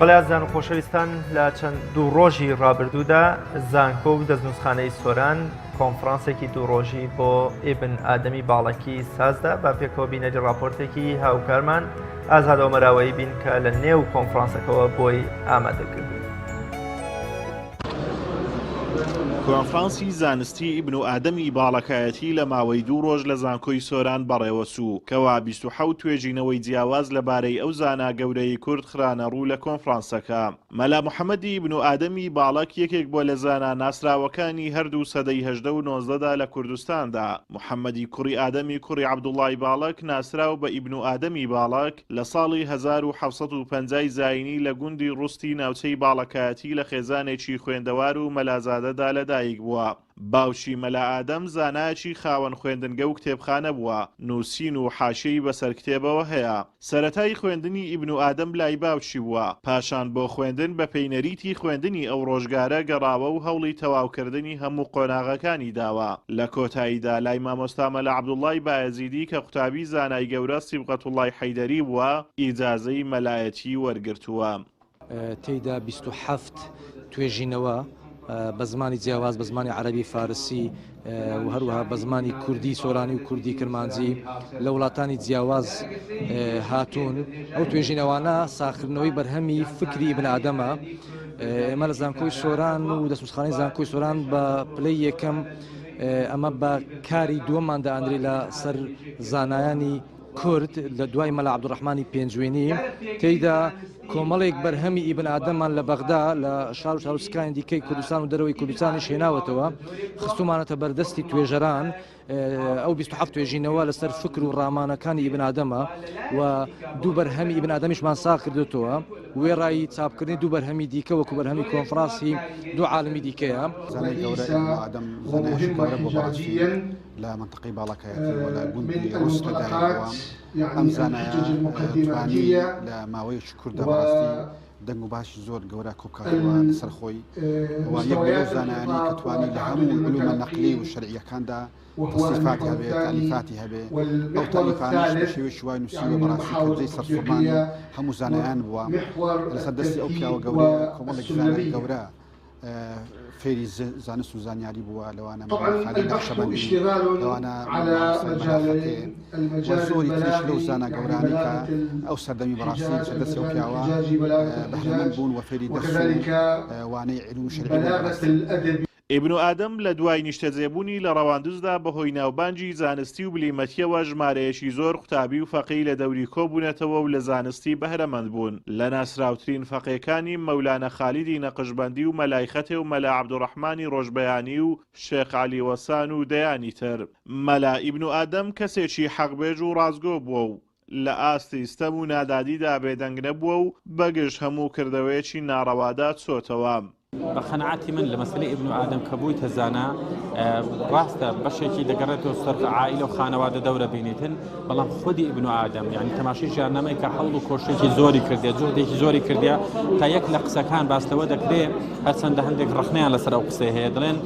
بەڵێ ئازیزان و خۆشەویستان لە چەند دوو ڕۆژی ڕابردوودا زانکۆ و دەستنووسخانەی سۆران کۆنفرانسێکی دوو ڕۆژی بۆ ئیبن ئادەمی باڵەکی سازدا با پێکەوە بینەری ڕاپۆرتێکی هاوکارمان ئازاد ئۆمەراوەیی بین کە لە نێو کۆنفرانسەکەوە بۆی ئامادە کردووین. کۆنفرانسی زانستی ئیبن ئادەمی باڵەکایەتی لە ماوەی دوو ڕۆژ لە زانکۆی سۆران بەڕێوەچوو، کەوا 27 توێژینەوەی جیاواز لەبارەی ئەو زانا گەورەی کورد خرانەڕوو لە کۆنفرانسەکە. مەلا محەمەدی ئیبن ئادەمی باڵەک یەکێک بووە لە زانا ناسراوەکانی هەردوو سەدەی هەژدە و نۆزدەدا لە کوردستاندا. محەمەدی کوڕی ئادەمی کوڕی عەبدوڵڵای باڵەک ناسراو بە ئیبن ئادەمی باڵەک، لە ساڵی 1750 ی زایینی لە گوندی ڕوستی ناوچەی باڵەکایەتی لە خێزانێکی خوێندەوار و مەلازادەدا لەدایک بووە. باوکی مەلا ئادەم زانایەکی خاوەن خوێندنگە و کتێبخانە بووە، نووسین و حاشیەی بەسەر کتێبەوە هەیە. سەرەتای خوێندنی ئیبن ئادەم لای باوکی بووە، پاشان بۆ خوێندن بە پێی نەریتی خوێندنی ئەو ڕۆژگارە گەڕاوە و هەوڵی تەواوکردنی هەموو قۆناغەکانی داوە. لە کۆتاییدا لای مامۆستا مەلا عەبدوڵڵای بایەزیدی کە قوتابی زانای گەورە سیبغەتوڵڵای حەیدەری بووە، ئیجازەی مەلایەتیی وەرگرتووە. تێیدا 27 توێژینەوە بە زمانی جیاواز بە زمانی عەرەبی، فارسی و هەروەها بە زمانی کوردی سۆرانی و کوردی کرمانجی لە وڵاتانی جیاواز هاتوون. ئەو توێژینەوانە ساخکردنەوەی بەرهەمی فکری ئیبن ئادەمە. ئێمە لە زانکۆی سۆران و دەستنووسخانەی زانکۆی سۆران بە پلەی یەکەم ئەمە بە کاری دووەممان دائەنرێ لە سەر زانایانی کورد لە دوای مەلا عەبدولڕەحمانی پێنجوێنی تێیدا کۆمەڵێک بەرهەمی ئیبن ئادەممان لە بەغدا لە شار و شارۆچکانی دیکەی کوردستان و دەرەوەی کوردستانیش هێناوەتەوە خستومانەتە بەردەستی توێژەران ئەو 27 توێژینەوە لەسەر فکر و ڕامانەکانی ئیبن ئادەمە و دوو بەرهەمی ئیبن ئادەمیشمان ساغ کردوتەوە وێڕای چاپکردنی دوو بەرهەمی دیکە وەکو بەرهەمی کۆنفرانسی دوو عالمی دیکەیە. زانای گەورە ئیبن ئادەم زانایەکی گەورە بووە بەڕاستی لە مەنتەقەی باڵەکایەتی و لە گوندی ڕوس لەدایک بووە. ئەم زانایە توانی لە ماوەیەکی کورتدا بەڕاستی دەنگ و باسی زۆر گەورە کۆبکاتەوە لەسەر خۆی و یەک بوو لەو زانایانەی کە توانی لە هەموو علومە نەقلی و شەرعییەکاندا تەسنیفاتی هەبێ، تەئلیفاتی هەبێ، ئەو تەئلیفانەش بە شێوەیەکی وای نووسیوە بەڕاستی کە جێی سەرسوڕمانی هەموو زانایان بووە. لەسەر دەستی ئەو پیاوە گەورەیە کۆمەڵێک زانای گەورە فێری زانست و زانیاری بووە لەوانە مەلا خالید نەقشەبەندی، لەوانە مامۆستای مەلا خەتێ و زۆری تریش لەو زانا گەورانەی کە ئەو سەردەمی بەڕاستی لەسەر دەستی ئەو پیاوە بەهرەمەند بوون و فێری دەرس و وانەی عیلم و شەرعی بوون بەڕاستی. ئیبن ئادەم لە دوای نیشتەجێبوونی لە ڕەواندزدا بەهۆی ناوبانگی زانستی و بلیمەتییەوە ژمارەیەکی زۆر قوتابی و فەقێی لە دەوری کۆبوونەتەوە و لە زانستی بەهرەمەند بوون. لە ناسراوترین فەقێکانی مەولانە خالیدی نەقشبەندی و مەلای خەتێ و مەلا عەبدوڕەحمانی ڕۆژبەیانی و شێخ عەلی وەسان و دەیانی تر. مەلا ئیبن ئادەم کەسێکی حەقبێژ و ڕاستگۆ بووە و لە ئاستی ستەم و نادادیدا بێدەنگ نەبووە و بەگژ هەموو کردەوەیەکی ناڕەوادا چۆتەوە. بە قەناعەتی من لە مەسەلەی ئیبن ئادەم کە بوویتە زانا ڕاستە بەشێکی دەگەڕێتەوە سەر عائیلە و خانەوادە دەورە بینیتن بەڵام خودی ئیبن ئادەم یعنی تەماشی ژیاننامەی کە هەوڵ و کۆشێکی زۆری کردێ جوهدێکی زۆری کردیا تا یەک لە قسەکان باس لەوە دەکرێ هەرچەندە هەندێک ڕخنیان لەسەر ئەو قسەی هەیە دەڵێن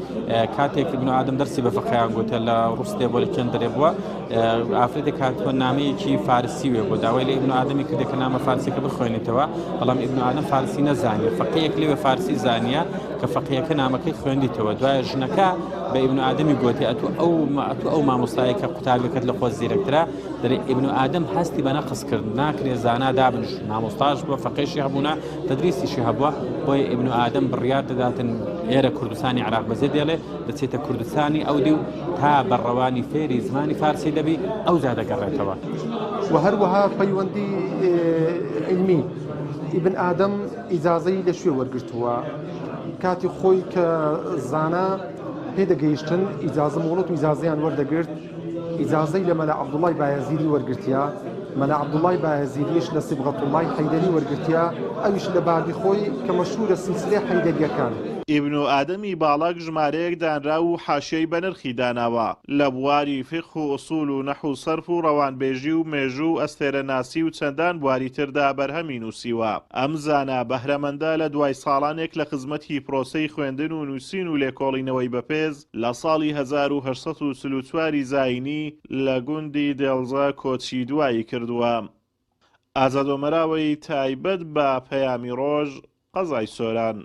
کاتێک ئیبن ئادەم دەرسی بە فەقیان گوتە لە ڕوستێ بۆ لە کێندرێ بووە ئافرەتێک هاتووە نامەیەکی فارسی وێ بۆ داوای لە ئیبن ئادەمی کردێ کە نامە فارسیەکە بخوێنێتەوە بەڵام ئیبن ئادەم فارسی نەزانیە فەقیەک لەوێ فارسی زانیە کە فەقیەکە نامەکەی خوێندیتەوە دوایە ژنەکە بە ئیبن ئادەمی گوتی ئەتو ئەو ئەتو ئەو مامۆستایە کە قوتابیەکەت لە خۆت زیرەکترە دەرێ ئیبن ئادەم هەستی بە نەقس کرد ناکرێ زانا دابنیش مامۆستاش بووە فەقێشی هەبوونە تدریسیشی هەبووە بۆیە ئیبن ئادەم بڕیار دەداتن ئێرە کوردستانی عراق بەجێ دێڵێ دەچێتە کوردستانی ئەودی و تا بە ڕەوانی فێری زمانی فارسی دەبی ئەوجا دەگەڕێتەوە. و هەروەها پەیوەندی عیلمی ئیبن ئادەم ئیجازەی لە کوێ وەرگرتووە؟ کاتی خۆی کە زانا پێدەگەیشتن ئیجازە مۆڵەت و ئیجازەیان وەردەگرت، ئیجازەی لە مەلا عەبدوڵای بایەزیدی وەرگرتیە، مەلا عەبدوڵای بایەزیدیش لە سیبغەتوڵای حەیدەری وەرگرتیە، ئەویش لە بابی خۆی کە مەشهوورە سلسلەی حەیدەرییەکان. ئیبن ئادەمی باڵەک ژمارەیەک دانراو و حاشیەی بەنرخی داناوە لە بواری فیقه و ئوسول و نەحو و سەرف و ڕەوانبێژی و مێژوو و ئەستێرەناسی و چەندان بواری تردا بەرهەمی نووسیوە. ئەم زانا بەهرەمەندە لە دوای ساڵانێک لە خزمەتی پرۆسەی خوێندن و نووسین و لێکۆڵینەوەی بەپێز لە ساڵی 1844 ی زایینی لە گوندی دێڵزە کۆچی دوایی کردووە. ئازاد ئۆمەراوەی تایبەت بە پەیامی ڕۆژ، قەزای سۆران.